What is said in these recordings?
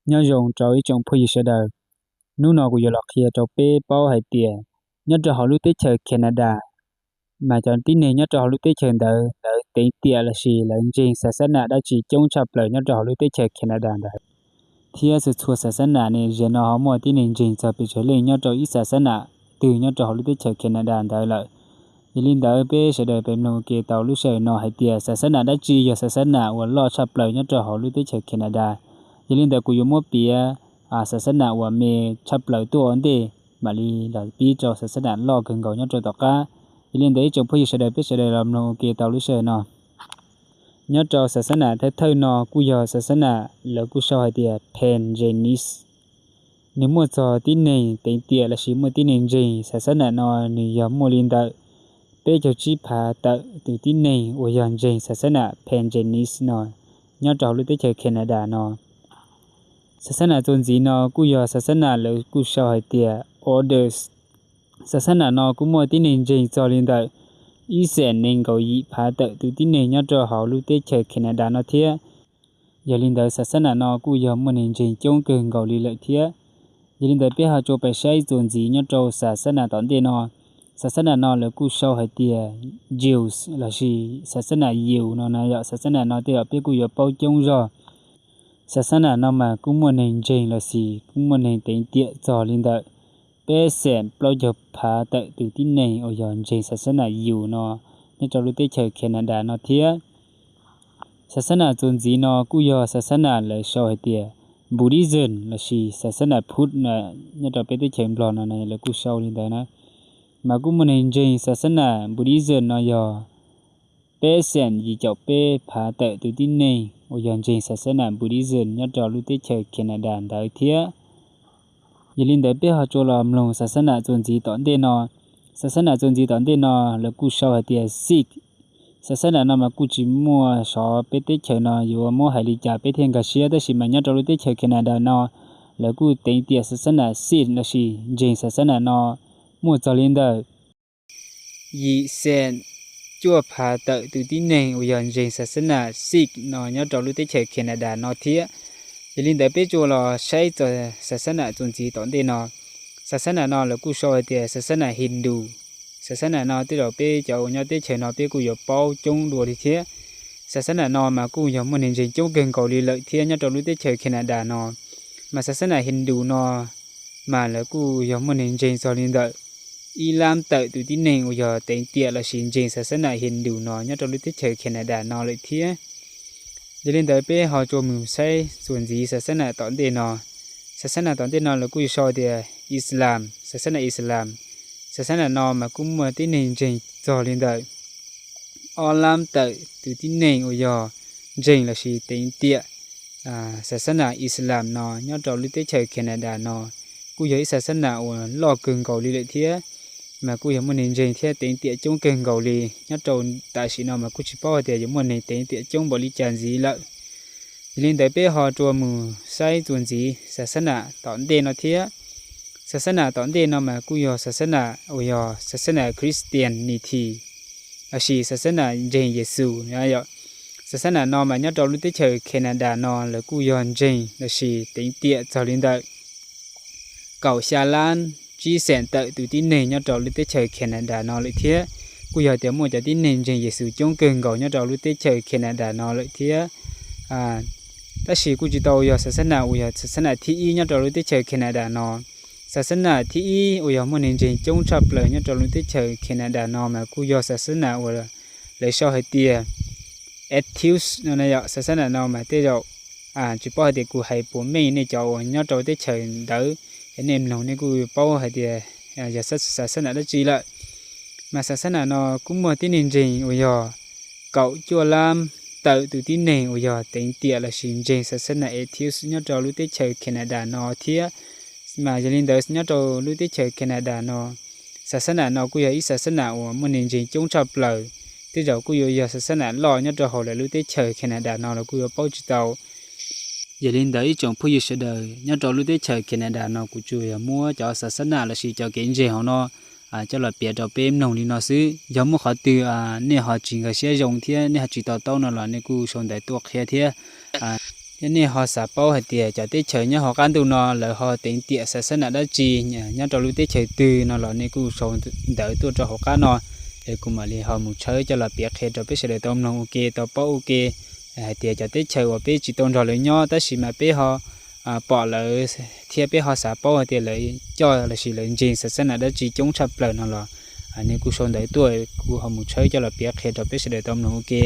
Nyob zoo rau ib tsoom phooj ywg sawv daws. Hnub no kuv yuav los qhia rau peb paub hais tias nyob rau hauv lub teb chaws Canada, mas cov tib neeg nyob rau hauv lub teb chaws ntawd lawv teev tiam lossis lawv ntseeg xas xab nam dab tsi coob tshaj plaws nyob rau hauv lub teb chaws Canada ntawd, thiab txhua txhua xas xab nam ne, zaum no ho muaj tib neeg ntseeg txog pes tsawg leej nyob rau ib xas xab nam twg nyob rau hauv lub teb chaws Canada ntawd lawm. Yog li ntawd peb sawv daws pem mloog ua ke tau lub sij hawm no hais tias xas xab nam dab tsi yog xas xab nam uas loj tshaj plaws nyob rau hauv lub teb chaws Canada. Yog li ntawd kuv yuav muab piav xas xab nam uas me tshaj plaws tuaj ua ntej, mam li los pib rau xas xab nam loj kawg nkaus nyob rau tom qab. Yog li ntawd ib tsoom phooj ywg sawv daws, peb sawv daws los mloog ua ke tau lub sij hawm no. Nyob rau xas xab nam thawj thawj no kuj yog xas xab nam lawv kuj sau hais tias Pangenis. Nws muaj txog tib neeg teev tiam lossis muaj tib neeg ntseeg xas xab nam no, nws yog muaj li ntawm peb caug tsib phav tawm tus tib neeg uas yog ntseeg xas xab nam Pangenis no nyob rau hauv lub teb chaws Canada no. Xas xab nam txuas ntxiv no kuj yog xas xab nam lawv kuj sau hais tias Orders. Xas xab nam no kuj muaj tib neeg ntseeg txog li ntawm ib xees nees nkaum yim phav tawm tus tib neeg nyob rau hauv lub teb chaws Canada no thiab. Yog li ntawd xas xab nam no kuj yog muaj neeg ntseeg coob kawg nkaus li lawm thiab. Yog li ntawd peb ho tsuas pais saib txuas ntxiv nyob rau xas xab nam tom ntej no. Xas xab nam no lawv kuj sau hais tias Jews lossis xas xab nam Yus no na yom. Xas xab nam no tej zaum peb kuj yuav paub coob zog. Xas xab nam no mas kuj muaj neeg ntseeg lossis kuj muaj neeg teev tiam txog li ntawm peb xees plaub caug phav tawm tus tib neeg uas yog ntseeg xas xab nam Yus no nyob rau lub teb chaws Canada no thiab. Xas xab nam txuas ntxiv no kuj yog xas xab nam lawv sau hais tias Buddhism lossis xas xab nam Phut no, nyob rau peb teb chaws Nplog no lawv kuj sau li ntawd na. Mas kuj muaj neeg ntseeg xas xab nam Buddhism no yog peb xees yim caum peb phav tawm tus tib neeg uas yog ntseeg xas xab nam Buddhism nyob rau lub teb chaws Canada ntawd thiab. Yog li ntawd peb ho tsuas los mloog xas xab nam txuas ntxiv tom ntej no. Xas xab nam txuas ntxiv tom ntej no lawv kuj sau hais tias Sikh. Xas xab nam no mas kuj tsis muaj sov peb teb chaws no yuav muab hais li cas peb thiaj nkag siab, tab sis mas nyob rau lub teb chaws Canada no lawv kuj teev tiam xas xab nam Sikh lossis ntseeg xas xab nam no muaj txog li ntawm yim xees cuaj phav tawm tus tib neeg uas yog ntseeg xas xab nam Sikh no nyob rau lub teb chaws Canada no thiab. Yog li ntawd peb tsuas los saib txog xas xab nam txuas ntxiv tom ntej no. Xas xab nam no lawv kuj sau hais tias xas xab nam Hindu. Xas xab nam no tej zaum peb cov uas nyob teb chaws no peb kuj yuav paub coob dua li thiab. Xas xab nam no mas kuj yog muaj neeg ntseeg coob kawg nkaus li lawm thiab nyob rau lub teb chaws Canada no. Mas xas xab nam Hindu no mas lawv kuj yog muaj neeg ntseeg txog li ntawm ib lab tawm tus tib neeg uas yog teev tiam lossis ntseeg xas xab nam Hindu no nyob rau lub teb chaws Canada no lawm thiab. Yog li ntawd peb ho tsuas mus saib txuas ntxiv xas xab nam tom ntej no. Xas xab nam tom ntej no lawv kuj sau tias Islam, xas xab nam Islam. Xas xab nam no mas kuj muaj tib neeg ntseeg txog li ntawm ob lab tawm tus tib neeg uas yog ntseeg lossis teev tiam xas xab nam Islam no nyob rau lub teb chaws Canada no. Kuj yog ib xas xab nam uas loj kawg nkaus li lawm thiab, mas kuj yog muaj neeg ntseeg thiab teev tiam coob kawg nkaus li. Nyob rau tam sim no mas kuj tsis paub hais tias yuav muaj neeg teev tiam coob npaum li cas ntxiv lawm. Yog li ntawd peb ho rua mus saib txuas ntxiv xas xab nam tom ntej no thiab. Xas xab nam tom ntej no mas kuj yog xas xab nam uas yog xas xab nam Christianity, lossis xas xab nam ntseeg Yexus. Xas xab nam no mas nyob rau lub teb chaws Canada no lawv kuj yog ntseeg lossis teev tiam txog li ntawm kaum xya lab tsib xees tawm tus tib neeg nyob rau lub teb chaws Canada no lawm thiab. Kuj yog tias muaj cov tib neeg ntseeg Yexus coob kawg nkaus nyob rau lub teb chaws Canada no lawm thiab. Tab sis kuj tsis tau yog xas xab nam uas yog xas xab nam thib ib nyob rau lub teb chaws Canada no. Xas xab nam thib ib uas yog muaj neeg ntseeg coob tshaj plaws nyob rau lub teb chaws Canada no mas kuj yog xas xab nam uas lawv sau hais tias Atheist no na yom. Xas xab nam no mas tej zaum tsis paub hais tias kuv hais puas meej, nej cov uas nyob rau teb chaws ntawd nej mloog nej kuj paub hais tias yog xas xab nam dab tsi lawm. Mas xas xab nam no kuj muaj tib neeg ntseeg uas yog kaum cuaj lab tawm tus tib neeg uas yog teev tiam lossis ntseeg xas xab nam Atheist nyob rau lub teb chaws Canada no thiab. Mas yog li ntawd nyob rau lub teb chaws Canada no, xas xab nam no kuj yog ib xas xab nam uas muaj neeg ntseeg coob tshaj plaws, tej zaum kuj yuav yog xas xab nam loj nyob rau hauv lawv lub teb chaws Canada no los kuj yuav paub tsis tau. Yog li ntawd ib tsoom phooj ywg sawv daws, nyob rau lub teb chaws Canada no kuv tsuas yog muab cov xas xab nam lossis cov kev ntseeg hauv no coj los piav rau peb mloog li no xwb. Yog muaj qhov twg nej ho tsis nkag siab zoo thiab nej ho tsis to taub no los nej kuj sau ntawv tuaj qhia thiab. Yog nej ho xav paub hais tias cov teb chaws nyob hauv qab ntuj no lawv ho teev tiam xav xab nam dab tsi nyob rau lub teb chaws twg no los nej kuj sau ntawv tuaj rau hauv qab no, es kuv mam li ho mus tshawb coj los piav qhia rau peb sawv daws tau mloog ua ke tau paub ua ke, hais tias cov teb chaws uas peb tsis tau nrog lawv nyob tab sis mas peb ho pom lawv thiab peb ho xav paub hais tias lawv coj lossis lawv ntseeg xav xab nam dab tsi coob tshaj plaws no los nej kuj sau ntawv tuaj kuv ho mus tshawb coj los piav qhia rau peb sawv daws tau mloog ua ke.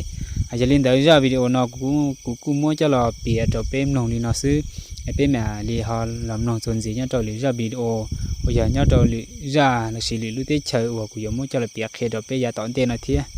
Yog li ntawd zaj video no kuv kuj muab coj los piav rau peb mloog li no xwb, peb mam li ho los mloog txuas ntxiv nyob rau lwm zaj video uas yog nyob rau lwm zaj lossis lwm lub teb chaws uas kuv yuav muab coj los piav qhia rau peb yav tom ntej no thiab.